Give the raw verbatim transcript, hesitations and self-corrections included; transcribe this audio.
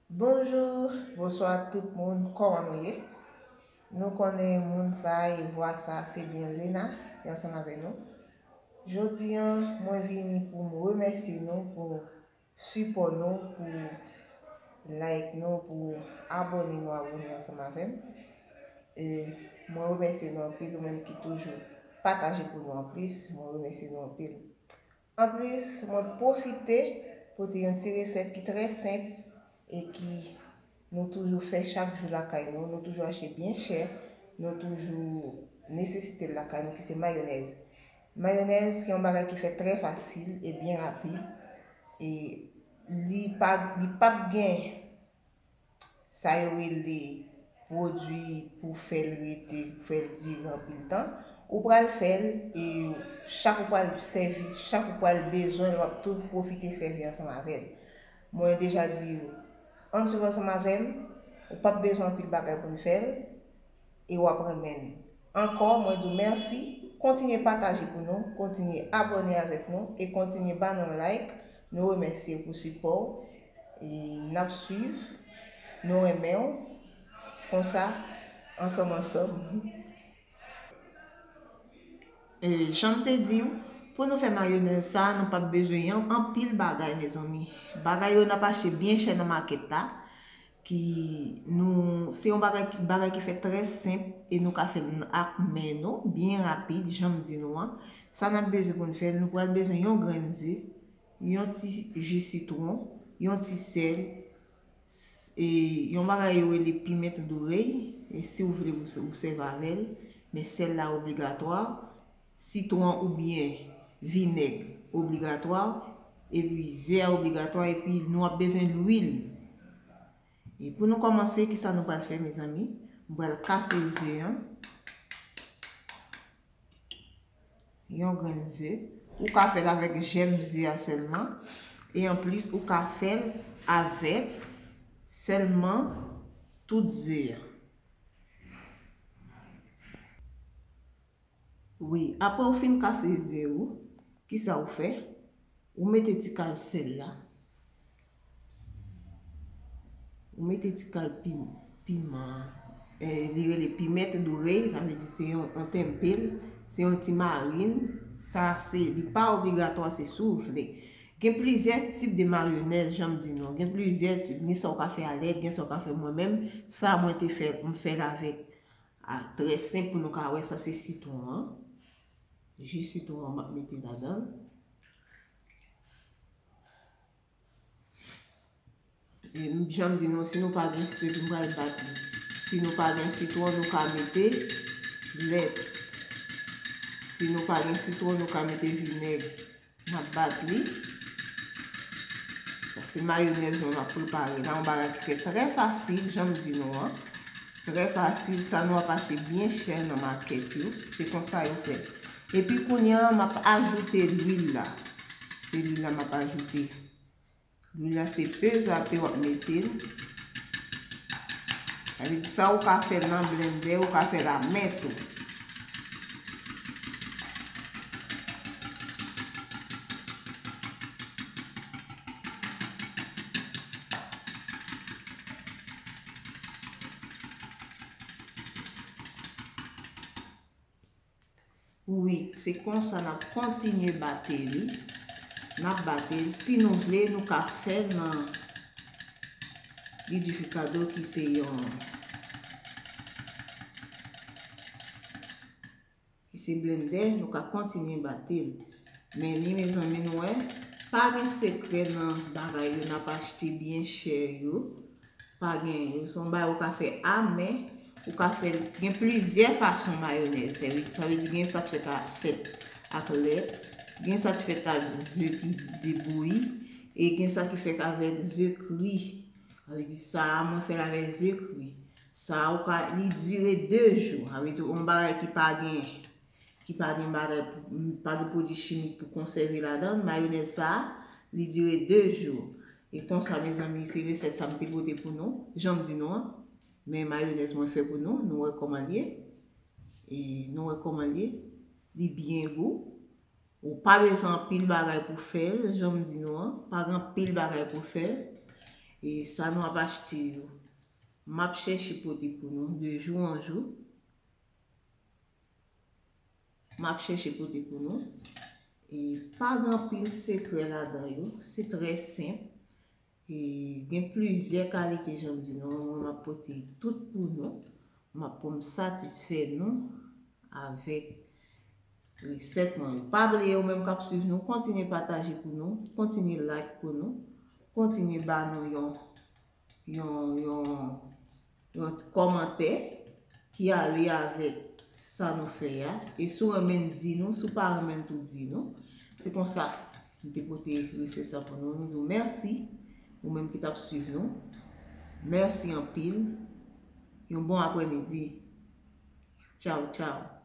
Bonjou, bonswa tout moun, kòman nou ye? Nou konnen moun sa a e vwa sa a se byen Lena ki ansanm avè nou. Jodi a, mwen vini pou m remèsye nou pou sipò nou, pou like nou, pou abòne nou, abòne ansanm avè m. E mwen remèsye nou anpil, ou menm ki toujou pataje pou nou anplis, mwen remèsye nou anpil. Anplis, mwen pwofite pote yon ti resèt ki trè senp e ki nou toujou fè chak jou lakay nou, nou toujou achte byen chè, nou toujou nesesite l lakay nou, ki se mayonèz. Mayonèz se yon bagay ki fèt trè fasil e byen rapid, e li pa, li p ap gen sa yo rele pwodui pou fè l rete, pou fè l dire anpil tan. Ou pral fè l, e chak ou pral sèvi, chak ou pral bezwen l, w ap tou pwofite sèvi ansanm avè l. Mwen deja di w, ann swiv ansanm avè m, ou p ap bezwen anpil bagay pou n fè l, e w ap renmen l. Ankò, mwen di w mèsi, kontinye pataje pou nou, kontinye abòne avèk nou, e kontinye ba nou like. Nou remèsye w pou sipò w, e n ap swiv, nou renmen w, konsa, ansanm, ansanm. E, jan m te di w, pou nou fè mayonèz sa a, nou p ap bezwen yon anpil bagay, mezanmi. Bagay yo n ap achte byen chè nan makèt la, ki nou, se yon bagay, bagay ki fèt trè senp e nou ka fè l ak men nou, byen rapid, jan m di nou an. Sa n ap bezwen pou n fè l, nou pral bezwen yon grenn ze, yon ti ji sitwon, yon ti sèl, s-, e yon bagay yo rele piment doré, e si w vle ou, ou sèvi avè l, men sèl la obligatwa, sitwon oubyen vinèg obligatwa, epi ze a obligatwa, epi nou ap bezwen lwil. E pou nou kòmanse, kisa nou pral fè, mezanmi? M pral kase ze an. Yon grenn ze. Ou ka fè l avèk jèm ze a sèlman. E anplis, ou ka fè l avèk sèlman tout ze a. Wi, apre ou fin kase ze ou, kisa ou fè? Ou mete ti kal sèl la. Ou mete ti kal pim-, piman an. Eh, li rele piment doré, sa vle di se yon, yon tenpel, se yon ti marin. Sa se, li pa obligatwa, se si w vle. Gen plizyè tip de mayonèz, jan m di nou. Gen plizyè tip. Gen sa w ka fè a lèt, gen sa w ka fè mwen menm. Sa mwen te fè, m fè l avèk, a, trè senp pou nou ka wè, sa se sitwon an. Ji sitwon an m ap mete ladan l. E jan m di nou, si nou pa gen sitwon, epi m pral bat li. Si nou pa gen sitwon, nou ka mete lèt. Si nou pa gen sitwon, nou ka mete vinèg. N ap bat li. Sa se mayonèz nou n ap prepare la. Yon bagay ki fèt trè fasil, jan m di nou an. Trè fasil, sa nou ap achte byen chè nan makèt yo. Se konsa yo fèt. Epi kounye a, m ap ajoute lwil la. Se lwil la m ap ajoute. Lwil la se pe zape w ap mete l. Sa vle di sa ou ka fè l nan blendè, ou ka fè l a men tou. Wi, se konsa n ap kontinye bate li. N ap bate l. Si nou vle, nou ka fè l nan lidifikadò ki se yon, ki se blendè, nou ka kontinye bate l. Men li, mezanmi, nou wè, pa gen sekrè nan bagay yo n ap achte byen chè yo. Pa gen, yo se yon bagay ou ka fè a men, ou ka fè l, gen plizyè fason mayonèz. Sa vle, sa vle di gen sa k fèt a, fèt ak lèt, gen sa k fèt ak ze ki debouyi, e gen sa ki fèt avèk ze kri. Sa vle di sa a, mwen fè l avèk ze kri. Sa a, ou ka, li dire de jou. Sa vle di yon bagay ki pa gen ki pa gen bagay pou, pa gen pwodui chimik pou konsève ladan l, mayonèz sa a, li dire de jou. E konsa, mezanmi, se resèt sa m te pote pou nou, jan m di nou an. Men mayonèz mwen fè pou nou, nou wè kòman l ye. E nou wè kòman l ye. Li byen gou. Ou pa bezwen anpil bagay pou fè l, jan m di nou an. Pa gen anpil bagay pou fè l. E sa nou ap achte yo, m ap chèche pote pou nou de jou an jou. M ap chèche pote pou nou. E pa gen anpil sekrè ladan yo. Se trè senp. E gen plizyè kalite, jan m di nou, mwen m ap pote tout pou nou. M ap, pou m satisfè nou avèk resèt mwen yo. Pa bliye, ou menm k ap swiv nou, kontinye pataje pou nou, kontinye like pou nou, kontinye ba nou yon, yon, yon, yon ti kòmantè ki ale avèk sa nou fè a. E si w renmen, di nou. Si w pa renmen tou, di nou. Se konsa, m te pote resèt sa pou nou. Nou di w mèsi, ou menm ki t ap swiv nou. Mèsi anpil. Yon bon aprèmidi. Tchaw, tchaw.